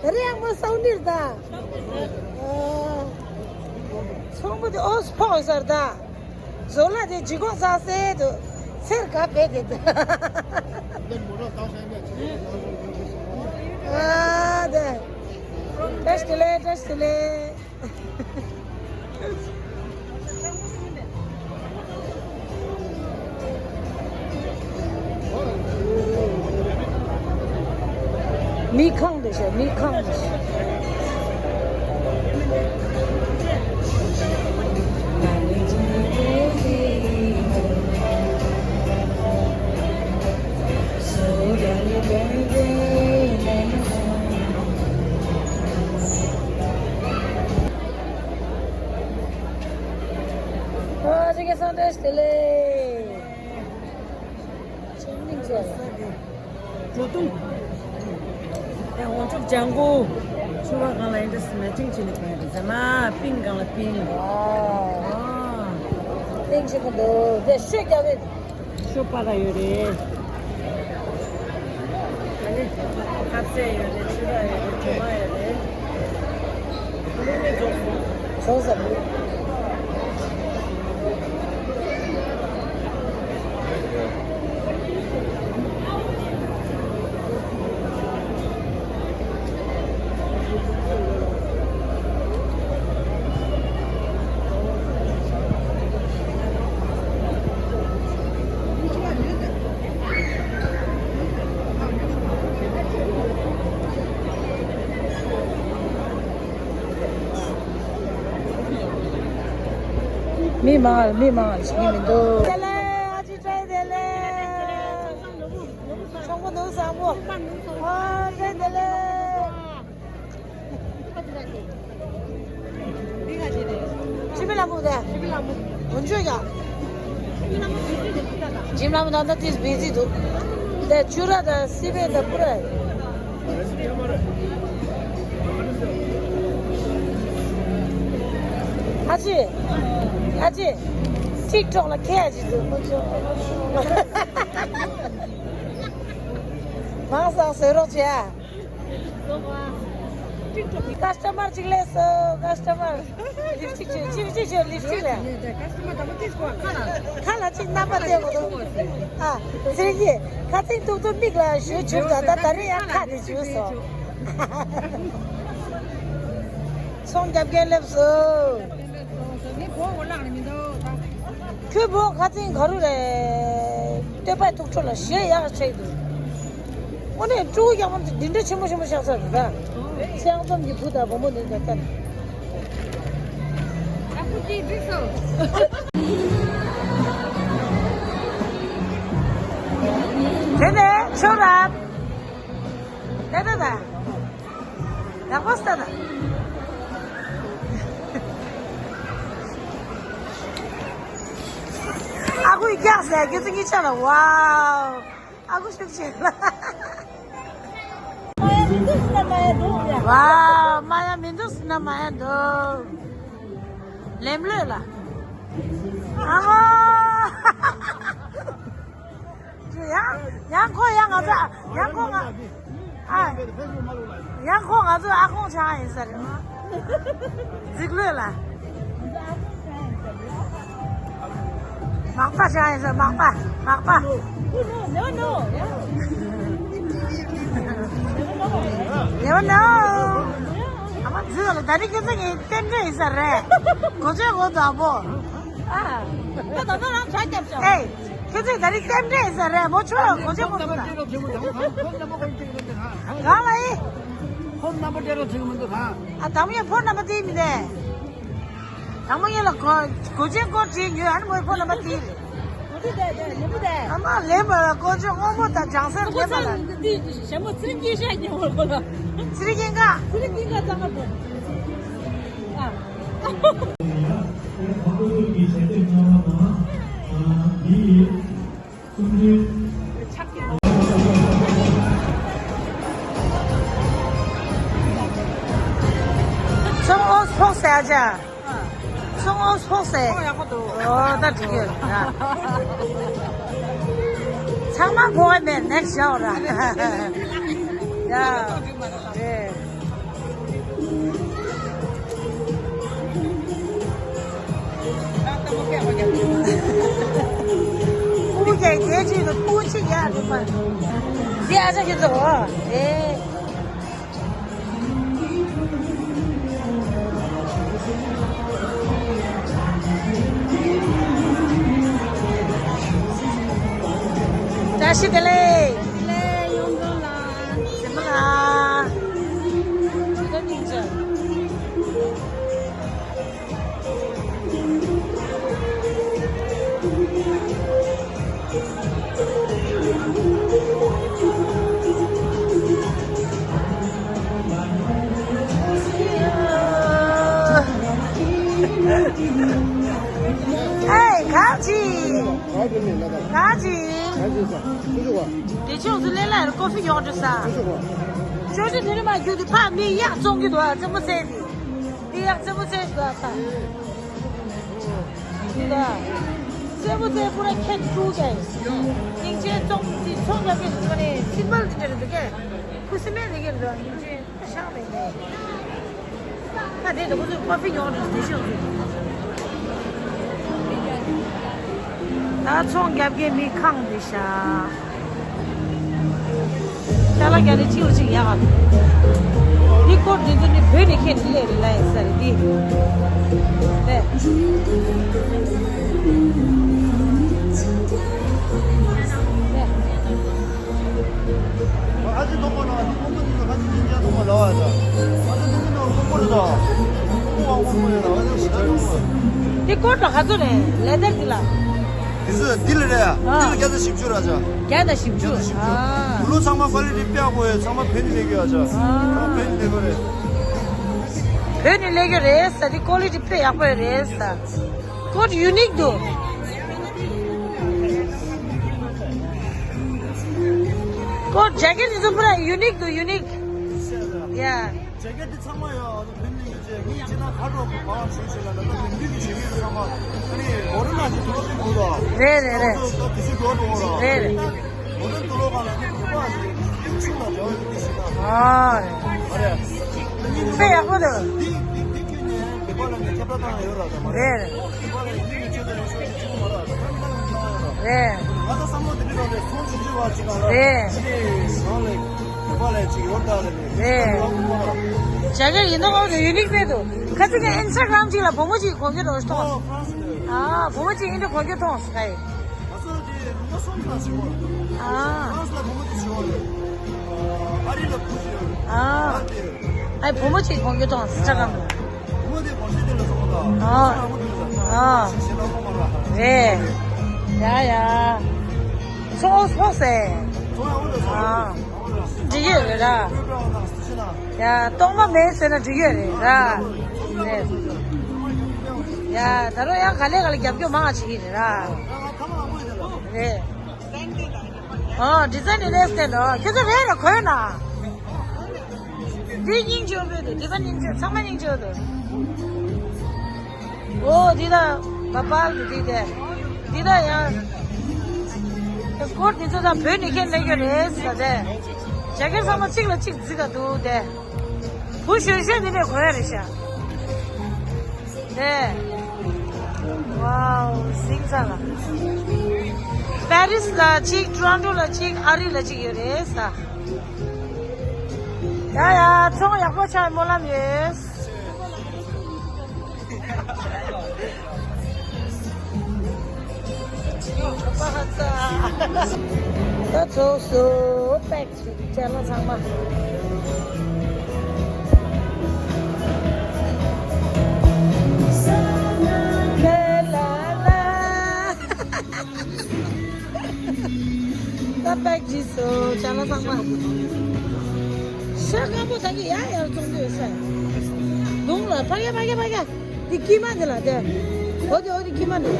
ཨ། རེ་ཡག་པོ་སའུ་ནིར་ད། ཚོང་པ་དེ་ཨོས་ཕོག་ཟེར་ད། བཟོ་ལ་དེ་ལྗིད་ཁོག་ཟ་སེ་དུ། ཚེར་ག་བེ་དེ་ད། ཨ་དེ། བཀྲ་ཤིས་བདེ་ལེགས། བཀྲ་ཤིས་བདེ་ལེགས། མི་ཁང་དེ་ཤོད། མི་ཁང་དེ་ཤོད། ཨ་ཅག་གི་སང་བཀྲ་ཤིས་བདེ་ལེགས། ཆུ་གླིང་ཆེ། འགྲོ་དུང་། ཡང་འོང་ཆུ་ལྗང་གུ། ཆུ་བ་སྒང་ལ་ཨིན་ཌི་སི་མེ་ཊིང་བྱེད་ནི་གོ་ཡ་རེད་ཟེར་ན་པིང་སྒང་ལ་པིང་། ཨ། པིང་ཆེན་པོ་འདུག་དེ་ཤོད་རྒྱབ་པའི། ཤོ་པ་ར་ཡོད་རེད། ཨ་ནི་ཁ་ཟས་ཡོད་རེད། ཆུ་ར་ཡོད་རེད། གྲོ་མ་ཡོད་རེད། ལུག་མི་རྫོགས་སོང་། རྫོགས་སོང་། མི་མང་མི་མང་ཞིག་མི་འདུག་དེ་ལས་ཨ་ཅེ་བཀྲ་ཤིས་བདེ་ལེགས། གྲོགས་པོ་ནུ་བཟང་པོ། ཨ་བཀྲ་ཤིས་བདེ་ལེགས། འཇིམ་ལ་མོ་དེ། འོན་ཆོས་ཀྱང་། འཇིམ་ལ་མོ་ད་ལྟ་ཏིས་བི་ཛི་འདུག་དེ་ཆུ་ར་དང་སི་པན་དང་པུ་ར། ཨ་ཅེ། ཨ་ཅེ། ཊིག་ཊོག་ལ་ཁྱེད་ཨ་ཅེ་འདུག་མང་སང་བཟོས་རོགས་བྱས་ཨ། ཀ་སི་ཊ་མར་གཅིག་སླེབས་སོང་། ཀ་སི་ཊ་མར། ལིབ་སི་ཊིག་བྱོས། ཅི་བྱེད་བྱོས། ལིབ་སི་ཊིག་ལས། ཁ་ལ་གཅིག་རྣམ་པ་བལྟས་མ་འདུག་ཨ། ཚེ་རིང་གིས་ཁ་ཚིག་ཏུག་ཏུག་མིག་ལ་ཞུ་བྱུང་ཙང་ད་ད་རེས་ཡང་ཁ་དེ་བྱུང་སོང་། ཚོང་རྒྱབ་མཁན་སླེབས་སོང་། ངའི་བོ་འོ་ལག་ནས་མི་འདུག་ད། ཁྱོད་བོ་ཁ་ཚིག་ག་རུ་རེད། སྟོད་པའི་ཐུག་འཕྲོ་ལ་ཞེ་ཡག་ཆེ་འདུག་དངོས་གནས་ཕྲུ་གུ་རྒྱག་མ་འདི་འདྲ་ཆེན་མོ་ཆེན་མོ་ཆགས་ཚར་འདུག་ད། ལྕང་འཛོམས་ཀྱི་བུ་དང་བུ་མོ་ནི་འདྲ་ལྟར། ཨ་ཁུ་ཅི་འགྲིག་སོང་། དེ་ནས་ཁྱོད་རང་། དེ་ལྟ་ད། ཡག་པོ་ལྟ་ད། ཨ་ཁུ་ཡི་སྐྱག་ཟེར་ཁྱོད་ཚོ་གཉིས་ཆ་ལ་ཝའོ། ཨ་ཁུ་ཤུགས་ཆེ་ལ། མ་ཡ་མི་འདུག་ཟེར་ན་མ་ཡ་འདུག་ཡ། ཝའོ། མ་ཡ་མི་འདུག་ཟེར་ན་མ་ཡ་འདུག་ལེམ་ལོས་ལ། ཨ་མ། ཡང་ཡང་ཁོ་ཡང་ང་ཚོ་ཡང་ཁོ་ང་ཨ། ཡང་ཁོ་ང་ཚོ་ཨ་ཁོང་ཆགས་ཡིན་ས་རེད། རྫིག་ལོས་ལ། མག་པ་ཆགས་ཡིན་ས། མག་པ། མག་པ། No, no, yeah. Never know. ཨ་མ་རྫིག་ལ་ད་རིང་ཁྱེད་ཚོ་ངའི་རྟེན་འབྲེལ་ཡིན་ས་རེད། གོ་ཆོད་གོ་དང་པོ། ཨ། ད་ད་ད་རང་ཆ་རྒྱབ་ཆོག་ཨེ། ཁྱེད་ཚོས་ད་རིང་རྟེན་འབྲེལ་ཡིན་ས་རེད་མོ། ཆོ་གོ་ཆོད་གོ་དང་། གང་ལ་ཡིན། ཁོ་རྣམ་པ་སྤྲད་རོགས་བྱེད་ཀྱི་མི་འདུག་གང་། ཨ་དང་པོ་ཡང་ཕོན་རྣམ་པ་དེ་མི་འདུག་དང་པོ་ཡིན་ལ་གོ་གོ་ཆེན་སྐོར་བྲིས་ཉོས། ཨ་ནི་མོའི་ཕོན་རྣམ་པ་དེ་རེད། ཨ་མ་ལེན་པ་ལ་ཀོ་ཅོ་སྔོན་མོ་དང་སྦྱང་སེམས་ལེན་པ་ལ། ཞྭ་མོ་ཚེ་རིང་སྐྱིད་ཤག་ཉེ་བར་ཁོ་ལ། ཚེ་རིང་སྐྱིད་ཀ་ཚེ་རིང་སྐྱིད་ཀ་གཙང་མ་འགྲོ། ཨ། ཚོང་ཨོ་ཚོགས་ཟེར་ཨ་ཅག་ཚོང་ཨོ་ཚོགས་ཟེར། ཨོ་ཡག་པོ་འདུག་ཨོ་ད་འགྲིག་གི་ཡོད་ཡ། ཚང་མ་གོ་བ་མེད་ནེག་ཤོ་ར། ཡ། རེད། ཨུ་རྒྱལ་རྒྱལ་ཅིག་ཏུ་ཕྲུ་གུ་གཅིག་ཡར་འགྲོ་མ། འདི་ཨ་ཅག་ཁྱེད་ཚོ་འོ། ཨེ། བཀྲ་ཤིས་བདེ་ལེགས། བདེ་ལེགས། ཡོང་དགོས་ལ། ཟེར་མ་ལ། ཇི་ལྟར་སྙིང་རྗེ། ཨེ། ག་ཅི། ག་ཅི་ནི་ན་ད། ག་ཅི། ག་ཅི་ས། ཅི་ཞུ་བ། དེ་ཕྱོགས་སུ་ལས་ལ་ཀོ་ཕི་ཡོང་འགྲོ་ས། ཅི་ཞུ་བ། ཅོ་ཅོ་དེ་རིང་མ་རྒྱུག་དུས་ཕ་མི་གཡག་བཙོང་གི་འདུག་ཨ། རྩེད་མོ་རྩེ་ནི། མི་གཡག་རྩེད་མོ་རྩེ་འདུག་ཨ་ཕ། འདུག་ཨ། རྩེད་མོ་རྩེ་པུ་ར་ཁྱེད་ཀྲུག་ཀྱང་། སྙིང་རྗེ་བཙོང་དེ་ཚོང་རྒྱག་གི་འདུག་ནས་སིལ་བར་དེ་འདྲ་འདུག་གས། ཁུ་སིམ་མེར་ལས་ཀྱི་འདུག་སྙིང་རྗེ། ཤག་མེད་ནས། ད་དེ་ད་ཁོ་ཚོས་ཀོ་ཕི་ཉོ་རེད་དེ་ཤོག་ཟེར། ད་ཚོང་རྒྱབ་མཁན་མི་ཁང་འདི་ཤག་ཅ་ལག་རྒྱག་ནི་གཅིག་ལ་གཅིག་ཡག་ག་འདི་སྐོར་འདི་ཚོ་ནི་བོད་ནས་ཁྱེད་ལས་རེད་ལ་ཡིན་ས་རེད་འདི། ལས། ལས། ཨ་ཅེ་ཐོག་པ་ན་ཨ་ཅེ་ཁོང་ཚོ་གཉིས་ལ་ཁ་ཅིག་གཉིས་ཆ་ཐོག་པ་ལ་བ་ཡ། ཨ་ཅེ་ཐོག་པ་ན་ཁོང་པོ་རེད་ད། ཁོང་པོ་བ་ཁོང་པོ་ཡ་ལ་བ་ཡ་ཞེ་དྲག་ཐོག་པ། འདི་སྐོར་ལ་ག་ཚོད་རེད་ལས་དར་འདི་ལ། འདི་ཚོ་འདི་ལ་རེད་ཡ། ཨ། འདི་ལ་བརྒྱ་དང་བཞི་བཅུ་ར་ཅག་བརྒྱ་དང་བཞི་བཅུ། བརྒྱ་དང་བཞི་བཅུ། ཨ། འདི་ལོ་ཚང་མ་ཀོ་ལི་ཊི་དཔེ་ཡག་པོ་ཡོད། ཚང་མ་བོད་ནས་སླེབས་ཀྱི་ཡོད་ཅག་ཨ། ཚང་མ་བོད་ནས་སླེབས་པ་རེད། བོད་ནས་སླེབས་ཀྱི་རེད་ས། འདི་ཀོ་ལི་ཊི་དཔེ་ཡག་པོ་ཡོད་རེད་ས། ཀོ་ཊི་ཡུ་ནིག་འདུག་ཀོ་ཊི་ཇེ་ཀེ་ཊི་འདི་ཚོ་པུ་ར་ཡུ་ནིག་འདུག་ཡུ་ནིག་ཡ། ཇེ་ཀེ་ཊི་འདི་ཚང་མ་ཡོད། ཨ་ནི་བོད་ནས་ཡོད་ཅེས་ངས་ཇི་ལྟར་ཁ་དྲོ་གི་གང་ཞུས་ཞེས་ལ་ད་ལྟ་མི་འདུས་ཀྱི་ཇེ་ཀེ་ཊི་ཚང་མ་ཨ་ནི་མོ་ཊ་ནང་བཞིན་དུ་ལོག་ཏུ་འདུག་ལ། རེད་རེད་རེད། ད་དུས་ཚོད་འགྱུར་བ་འགྲོ་གི་རེད། རེད་རེད། མོ་ཊ་འདུག་ལོག་ག་ལ་ནི་བོད་པ་ཞིག་ཡུལ་ཕྱུག་ལ་འབྲེལ་བ་ཡོད་དེ་ཞིག་ད། ཨ་རེད། ཨ་རེད། དཔེ་ཡག་པོ་འདུག་འདི་འདི་འདི་ཁྱོད་ནས་བོད་པ་ལ་ནི་ཁྱབ་བསྒྲགས་བཏང་ཡ་ཡོད་ར་ད་མ་རེད། རེད་རེད། བོད་པ་ལ་ཡིན་ནི་ཆོས་དང་ཡོད་ཤོས་ཀྱི་ཕྱི་མ་ར་ད་ད་ནི་ད་ལ་ཡིན་ན་ཡོད་ར། རེད། ང་ད་བསམ་བློ་འདི་འདྲ་རེད། ཚོང་ཆུང་ཆུང་བ་ཅིག་ག་ར་རེད། ཅི་རེད་ང་ལ་བོད་པ་ལ་ཅིག་ཡོད་ད་ལ་ནི་རེད། ང་ཁོ་ར། ཇ་གར་ཡིན་ནོ་ཨོ་ཡུ་ནིག་མེད་དུ་ཁ་ཚིག་གི་ཨིན་སི་ཊ་གྷ་རམ་ཅིག་ལ་བུ་མོ་ཅིག་གོ་གི་རོ་ཐོག་ཨོ་ཧྥ་རན་སི་ནས། ཨ་བུ་མོ་ཅིག་ཨིན་ཌི་གོ་གི་ཐོག་སི་ཁའི། ང་ཚོ་དེ་ལུང་པ་གསུམ་ལ་ཞིག་ཡོད་རེད། ཨ་ཧྥ་རན་སི་ལ་བུ་མོ་དེ་ཞིག་ཡོད་རེད། ཨ་རི་ལ་བུ་ཞིག་ཡོད་རེད། ཨ་ད་དེ་རེད། ཨའི་བུ་མོ་གཅིག་གོང་གི་ཐོང་སི་ཊ་གམ་ལ། བུ་མོ་དེ་གོང་ཤེས་དེ་ལ་སོང་དང་། ཨ། ཨ། རེད། ཡ་ཡ། སོང་སོང་ཟེར། ཨ། འགྲིག་ཡོད་རེད་ར། ཡ་གཏོང་མ་མེད་ཟེར་ན་འགྲིག་ཡོད་རེད་ར། རེད། ཡ་ད་རུང་ཡང་ག་ལེ་ག་ལེ་རྒྱབ་སྐྱོར་མང་བ་བྱེད་ཀྱི་རེད་ར། རེད། ཨོ་ཌི་ཛའིན་ནི་ལེས་ཏེ་འདུག་ཁྱོད་ཚོ་རེད་ར་གོན་ན། འདི་སྙིང་རྗེ་པོ་འདུག་འདི་པ་སྙིང་རྗེ་ཚང་མ་སྙིང་རྗེ་པོ་འདུག་ཨོ་འདི་ད་བ་པལ་འདུག་འདི་དེ། འདི་ད་ཡང་། སྐོར་འདི་ཚོ་ད་བོད་ནས་ཁྱེར་སླེབས་ཡོད་རེད་ཟེར་དེ། ཇེ་ཀེ་ཊི་ཚང་མ་གཅིག་ལ་གཅིག་བརྩི་ག་འདུག་དེ། བུ་གཞོན་གཞོན་འདི་ནས་གོན་ཡ་རེད་ཤག་དེ། ཝའོ་ཟིང་ས་ལ། པེ་རིས་ལ་གཅིག་ཊོ་རོན་ཊོ་ལ་གཅིག་ཨ་རི་ལ་གཅིག་ཡོད་རེད་ས། ཡ་ཡ་ཚོང་ཡག་པོ་ཆགས་སྨོན་ལམ་ཡོད། ད་ཚོགས་སུ་པེག་ཅེ་ལ་ཚང་མ། ལ་ལ་ལ། ད་པེག་བྱས་སོང་ཅ་ལག་ཚང་མ། ཤ་སྐམ་པོ་ད་གི་ཡར་ཡར་བཙོང་འདོད་ས། དུང་ལ་ཕ་གི་ཕ་གི་ཕ་གི། འདི་ཀི་མ་འདི་ལ་དེ། འོ་དེ་འོ་དེ་ཀི་མ་འདི།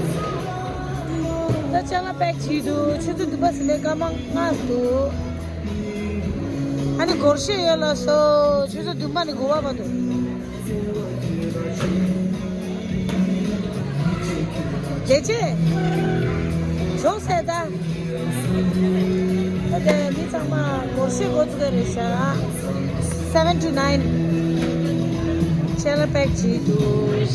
ད་ཅ་ལག་པེག་བྱས་འདུག་ཆུ་ཚོད་བདུན་པ་ཟིན་པའི་སྐར་མ་ལྔ་འདུག་ཨ་ནི་སྒོར་གཞས་ཡོད་ལ་སོ་ཆུ་ཚོད་བདུན་པ་ནས་དགུ་པ་བར་དུ། རྒྱལ་ཆེ། ཇོག་སེ་ད། ད་དེ་མི་ཚང་མ་སྒོར་གཞས་འགོ་བཙུགས་ཀྱི་རེད་ཤག seven to nine ཅ་ལག་པེག་བྱས་འདུག་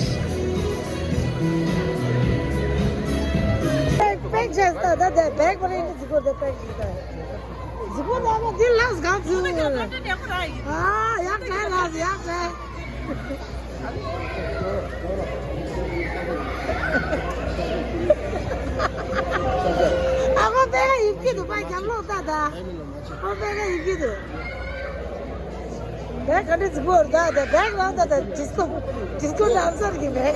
པེག་པེག་བྱས་ད་ད་དེ་བེག་པ་རེད་ནི་ཟི་གོ་དེ་པེག་བྱས་ད། གཟུགས་པོ་ནག་པོ་འདི་ལགས་གང་ཚུལ་ངོ་། ཨ་ཡག་བྲལ་ལགས་ཡག་བྲལ། ཨ་ཁོ་དཔེ་ཁ་ཡིབ་ཀྱི་འདུག་པ་རྒྱབ་ལོག་ལྟ་ད། ཁོ་དཔེ་ཁ་ཡིབ་ཀྱི་འདུག་དཔེ་ག་འདྲ་གཟུགས་པོ་རེད་ད་ད་བེག་རང་ད་ད་ཌི་སི་ཀོ་ཌི་སི་ཀོ་ཌན་སར་གྱི་བེག